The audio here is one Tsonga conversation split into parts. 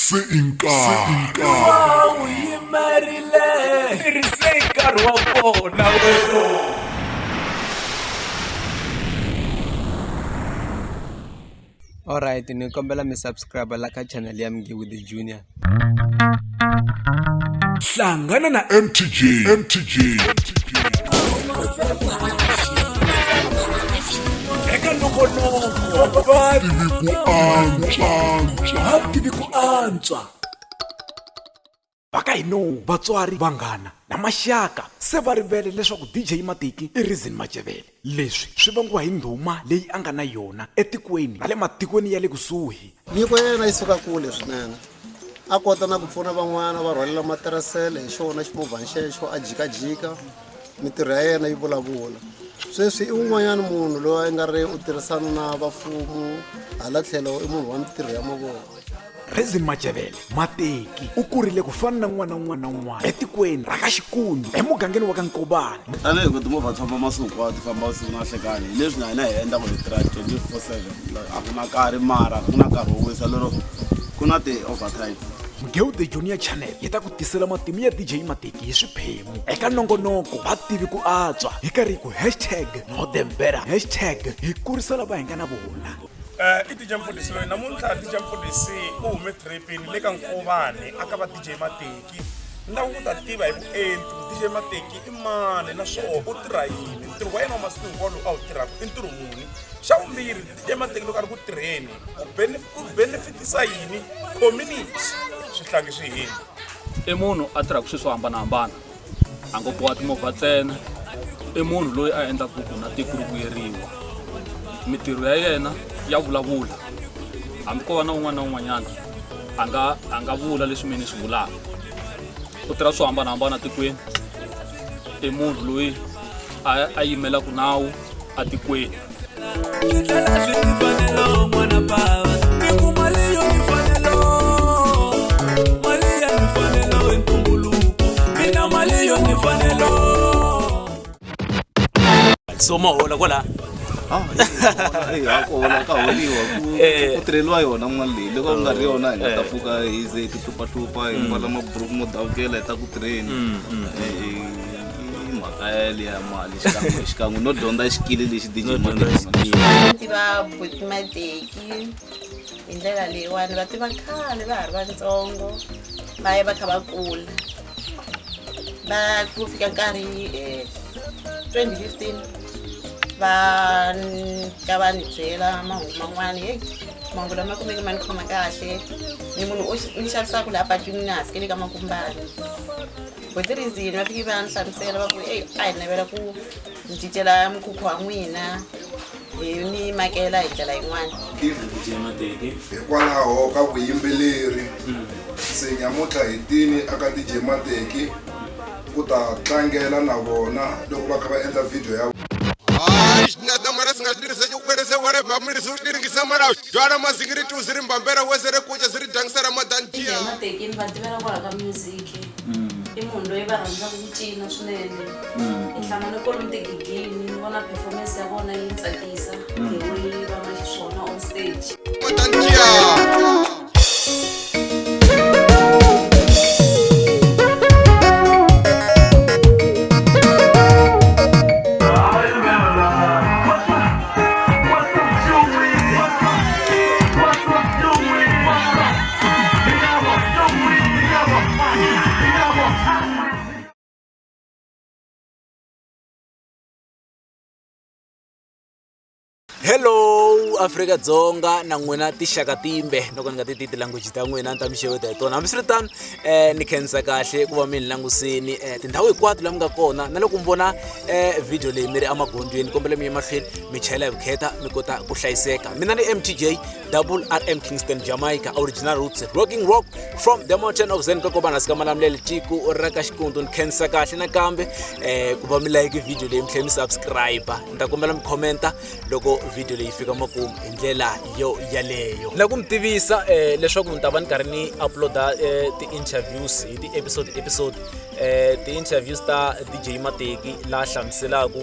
Se i nkarhi. Wu yimerile tirhise nkarhi wa kona wero. Alright ni kombela mi subscribe la ka channel ya Mgiwu the Junior. Hlangana na MTG MTG eka nongonoko va Tivi ku antswa. va tivi ku antswa va ka hino vatswari vanghana na maxaka se va rivele leswaku DJ Matiki i Reason Macevele leswi swi vangiwa hi ndhuma leyi a nga na yona etikweni na le matikweni ya le kusuhi. Nyiko ya yena yi suka kule swinene. A kota na ku pfuna van'wana va rhwalela matirasele hi xona ximovhana xexo a jikajika mitirho ya yena yi vulavula. Sweswi i wun'wanyana munhu loyi a nga ri u tirhisana na vafumu hala tlhelo i munhu wa mitirho ya mavoko. Reason Macevele Mateki u kurile ku fana na n'wana un'wana na un'wana etikweni ra ka Xikundu emugangeni wa ka Nkovani. Tanihi ku timovha ti famba masiku hinkwawo ti famba vusiku na nhlekani hi leswi na hina hi endlaka hi tirha 24/7 a ku na nkarhi mara ku na nkarhi wo wisa lero ku na ti-overtime. Mgeu The Junior Channel yi ta ku tisela matimu ya DJ Mateki hi swiphemu eka nongonoko va tivi ku antswa hi karhi hi ku hashtag know them better hashtag hi kurisa lava hi nga na vona. I DJ Mfundhisi loyi namuntlha DJ Mfundhisi u hume tripini le ka Nkovani a ka va DJ Mateki ni lava ku ta tiva hi vuenti ku DJ Mateki i mani naswona u tirha yini ntirho wa yena wa masiku hinkwawo lowu a wu tirhaka i ntirho muni xa vumbirhi DJ Mateki loko a ri ku tirheni u benefitisa yini community swihlangi swi hini. I munhu a tirhaka swilo swo hambanahambana a ngo boha timovha ntsena i munhu loyi a endlaka ku na tiko ri vuyeriwa mitirho ya yena ya vulavula hambi ko va na un'wana na un'wanyana a nga a nga vula leswi mina ni swi vulaka u tirha swo hambanahambana tikweni i munhu loyi a yimelaka nawu atikweni. Swi tlhela swi ni fanelo n'wana bava ni ku mali yo ni fanelo mali ya ni fanelo hi ntumbuluko mina mali yo ni fanelo. So ma hola kwala. Ah, ha kona ka holiwa ku ku tirheliwa yona n'wana leyi loko ku nga ri yona hi nga ta pfuka hi ze hi tihlupahlupha hi mbala maburuku mo davukela hi ta ku tirheni. I mhaka yaliya mali xikan'we xikan'we no dyondza xikili lexi DJ No dyondza Mateki xikili. Ni tiva buti Mateki hi ndlela leyiwani va tiva khale va ha ri vatsongo va ya va kha va kula va ku fika nkarhi 2015 va ka va ni byela mahungu man'wani heyi mahungu lama kumeke ma ni khoma kahle ni munhu ni xavisaka laha patwini ni hasikele ka makumbani. Buti Rizini va fike va ni hlamusela va ku eyi a hi navela ku mi cincela mukhukhu wa n'wina hi mi makela hi ndlela yin'wana. Hikwalaho ka vuyimbeleri se nyamutlha hi tini aka DJ Mateki ku ta tlangela na vona loko va kha va endla video ya DJ Mateki ni va tivela kwala ka music i munhu loyi va rhandzaka ku cina swinene hi hlangane kwalomu tigigini ni vona performance ya vona yi tsakisa the way va nga xiswona on stage. Hello Afrika-Dzonga na n'wina tinxaka timbe loko ni nga ti tivi ti-language ta n'wina ni ta mi xeweta hi tona hambiswiritano ni khensa kahle ku va mi ni langusini tindhawu hinkwato la mi nga kona na loko mi vona video leyi mi ri emagondzweni kombela mi ya mahlweni mi chayela hi vukheta mi kota ku hlayiseka mina ni M_T_J double R_M Kingston Jamaica original roots rocking rock from the mountain of Zen Kokobana sika Malamulele tiko ra ka Xikundu ni khensa kahle nakambe ku va mi like video leyi mi tlhela mi subscribe ni ta kombela mi commenta loko video leyi fika makumu hi ndlela yo yaleyo na ku mi tivisa leswaku ni ta va ni karhi ni uploada ti-interviews hi ti-episode episode ti-interviews ta DJ Mateki la hlamuselaka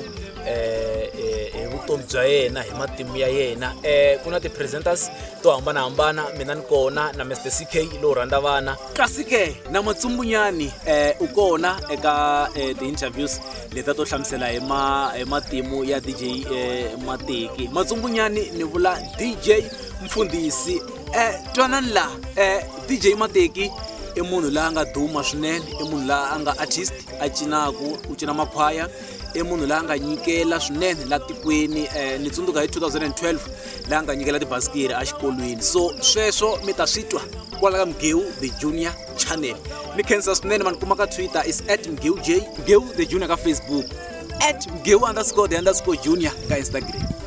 hi vutomi bya yena hi matimu ya yena um ku na ti-presenters to hambanahambana mina ni kona na mr ck lowu rhandza vana kasi ke na matsumbunyani um u kona eka um ti-interviews leta to hlamusela hi ma hi matimu ya dj um mateki matsumbunyani ni vula dj mfundhisi um twanani laha um dj mateki i munhu loyi a nga duma swinene i munhu loyi a nga artist a cinaku u cina makhwaya i munhu loyi a nga nyikela swinene la tikweni um ni tsundzuka hi 2012 laha a nga nyikela tibasikiri exikolweni so sweswo mi ta swi twa kwala ka mgewu the junior channel mi khensa swinene mani kuma ka twitter is at mgewu j mgewu the junior ka facebook at mgewu underscore the underscore junior ka instagram.